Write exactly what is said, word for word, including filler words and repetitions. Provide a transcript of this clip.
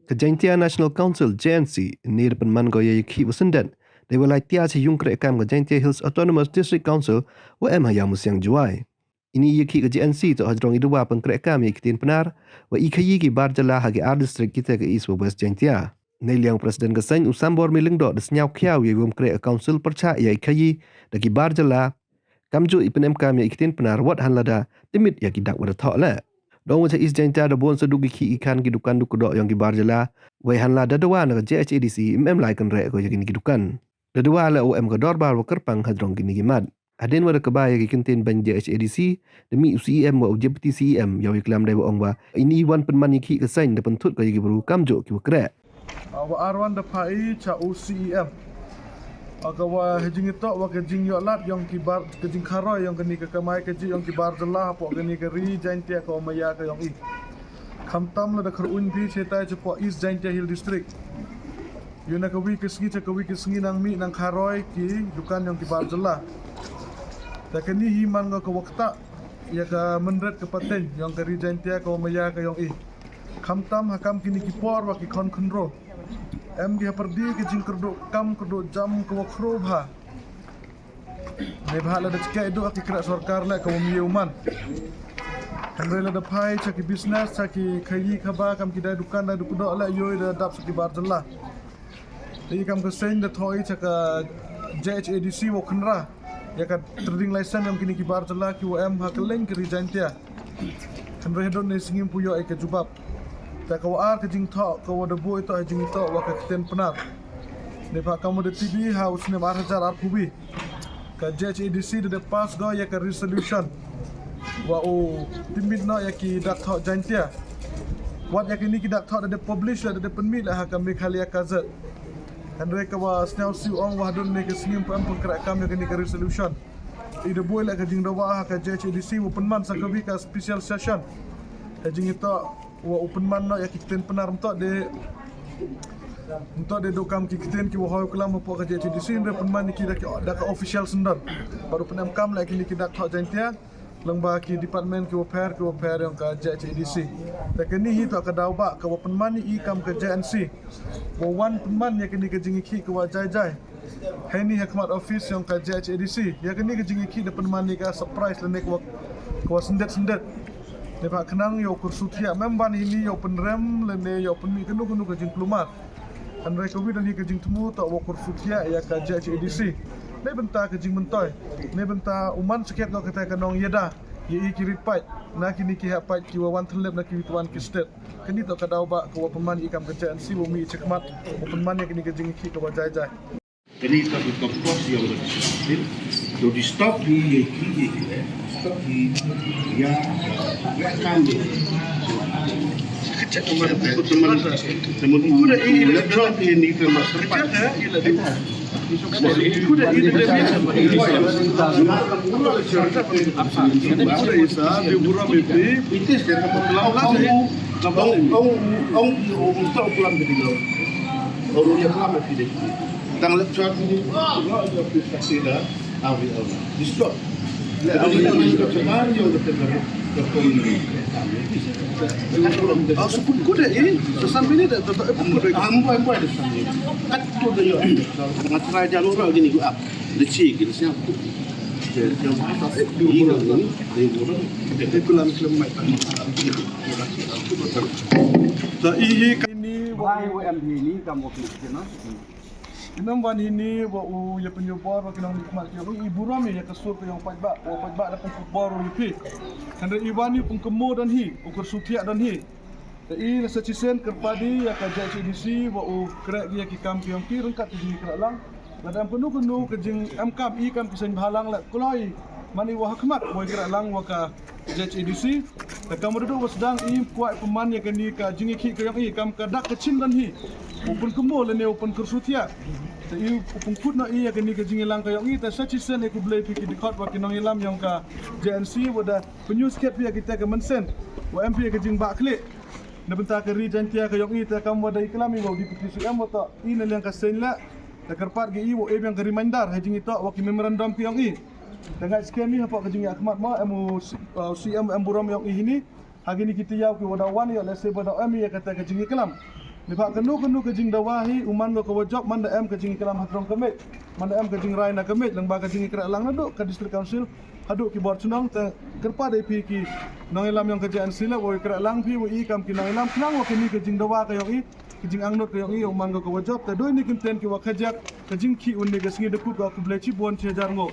Ka Jaintia National Council, J N C, ini da pynman ko ya i yakhih wa syndet dei wa lai tia cha yung kreh kam ka Jaintia Hills Autonomous District Council wa em ha Iawmusiang, Jowai. Ini i yakhih ka J N C toh hajrong i dawa pynkreh kam ya i ktien Pnar wa i khayi ki bar jylla ha ki ar district kitæ ka East wa West Jaintia. Neiliang u President ka seiñ u Sambor Myrlyndoh da sñiawkhia u ya i wym kreh ka council pyrchah ya i khayi da ki bar jylla, kamjooh i pynemkam ya i ktien Pnar wat hanlada tipmit ya ki dak wa da thoh leh. Da ong wa cha East Jaintia da boon sa du ki khih ki khan ki dukan du kdoh yong ki bar jylla, wei hanlada dawa na ka J H A D C ym em lai kynreh ko ya kini ki dukan. Da dawa leh u em ka dorbar wa kyrpang hajrong kini ki mat. Hadien wa da kba ya ki kyntien beiñ J H A D C, da mih u C E M wa u Deputy C E M ya u yaklam dei wa ong wa ini i wan pynman yakhih ka seiñ da pynthut ko ya ki bru kamjooh ki wa kreh. Ah, wa ar wan da phah i cha u C E M. Ah, ka wa ha jingitoh wa ka jingyoh lad yong ki bar, ka jingkharoi yong kani ka kamai kajih yong ki bar jylla hapoh kani ka ri Jaintia ka wa maya ka yong i. Khamtam lada kyrwon phi cheitai chapoh East Jaintia Hills District. Yow na kawi ka sngi cha kawi ka sngi nang mih nang kharoi ki dukan yong ki bar jylla. Te kani hi man ko ka wa ktah ya ka mynried ka pateiñ yong ka ri Jaintia ka wa maya ka yong i. Khamtam ha kam kini ki por wa ki khon khynroo, em ki hapyrdi ka jingkyrduh kam kyrduh jam ka wa khroo bha. Neibhah lada chkeh i duh ha ki kreh sorkar leh ka wa ym ye u man. Hynrei lada phai cha ki business, cha ki khayi khaba, kam ki dai dukan, dai du kdoh leh yow da dap cha ki bar jylla. Te i kam ka seiñ da thoh i cha ka J H A D C wow khynra ya ka trading license yong kini ki bar jylla ki wa em ha kylleiñ ka ri Jaintia. Hynrei hadooh ynne sngi ym pu yoh i ka jubab. Te ka wa ar ka jingthoh ka wa da buh i toh ha jingitoh wa ka ktien Pnar. Neibhah kam wa da tip i ha u snem ar hajar arphaw wi, ka J H A D C da dep pass ko ya ka resolution wa u tipmit noh ya ki dak thoh Jaintia. Wat ya kini ki dak thoh da dep publish leh, da dep pynmih leh ha ka Meghalaya Gazette. Hynrei ka wa sñiawsih ong wa hadooh ynne ka sngi ym pu em pynkreh kam ya kani ka resolution. I da buh leh ka jingdawa ha ka J H A D C wow pynman sa kawi ka special session ha jingitoh wa u pynman noh ya ki ktien Pnar. Ym toh de, ym toh de du kam ki ktien ki wa hoi u klam hapoh ka J H A D C, hynrei pynman i ki da ki, da ka official syndon. Bad u pynemkam leh kini ki dak thoh Jaintia lyngba ki department ki wa pher ki wa pher yong ka J H A D C. Te kani hi toh ka daw ba ka wa pynman i kam ka J N C wow wan pynman ya kani ka jingyakhih ka wa jai jai. Heini ha khmat office yong ka J H A D C. Ya kani ka jingyakhih da pynman i ka surprise lane ka wa, ka wa syndet syndet. Neibhah khnang yow kyrsu thiah, ym em wan heini yow pynrem lane yow pynmih kano kano ka jingkulmar. Hynrei kawi don hi ka jingthmu toh wow kyrsu thiah ya ka J H A D C. Neibynta ka jingmyntoi, neibynta u man sakhiat noh katæ ka nongyada ya i ki ri paid, na kini ki heh paid ki wa wan thyllep na kiwi kiwi ki state. Kani toh ka daw ba ka wa pynman i kam ka J N C wow mih i chakhmat wow pynman ya kani ka jingyakhih ka wa jai jai. Kani toh ka purpose yong ka disturb. Yow disturb hi ya ki, ya ki, eh, disturb hi ya, ya kam ya. Kachak teman, teman, teman, teman, teman, teman, teman, teman, teman, teman, teman, Te i hi kani wa em hi ni kam wa kini kina. Ym em wan hi ni wa u ya pynyoh bor wa ki nongmihkhmat ki yong i, i burom i ya ka sur ka yong paidbah, wa paidbah da pynkut bor u ya phi. Hynrei i wan i u pynkynmo don hi, u kyrsu thiah don hi. Te i la sa chisien kyrpad i ya ka J H A D C wa u kreh ki ya ki kam ki yong ki ryngkat ki jingkrehlang. Lada em kano kano ka jingemkam i kam ki seiñbhalang leh kloi man i wa ha khmat wow krehlang wa ka J H A D C. Te kam wa da du wa sdang i kwah pynman ya kani ka jingyakhih ka yong i kam ka dak ka chin don hi u pynkynmo lane u pynkyrsu thiah. Te i u pynkut noh i ya kani ka jingyalang ka yong i, te sa chisien i khublei phi ki dkhot wa ki nongyalam yong ka J N C wa da pynyoo skhem phi ya kitæ ka mynsiem wa em phi ya ka jingbahkhlieh na bynta ka ri Jaintia ka yong i. Te kam wa da i klam i wa u Deputy C M wa toh i na liang ka seiñ leh, te kyrpad ki i wow e biang ka reminder ha jingitoh wa ki memorandum ki yong i. Te ngait skhem i hapoh ka jingyakhmat mo em u C-, uh, C M em burom yong i hi ni. Ha kini ki tayaaw ki wa da wan yoh lehse wa da em i ya katæ ka jingyaklam. Neibhah kano kano ka jingdawa hi u man ko kawa jop, manda em ka jingklam hadrong ka miej, manda em ka jingrai na ka miej, lyngba ka jingkrehlang nadooh ka District Council hadooh ki bor chnong. Te kyrpad ya phi ki nongyalam yong ka J N C leh wow krehlang phi wa i kam ki nongyalam khnang wa kani ka jingdawa ka yong i, ka jingangnud ka yong i u man ko kawa jop. Te dooh ini ki kyntien kiwa khajak, ka jingkhih u ynne ka sngi, da kut ko khublei chiboon chi hajar ngooh.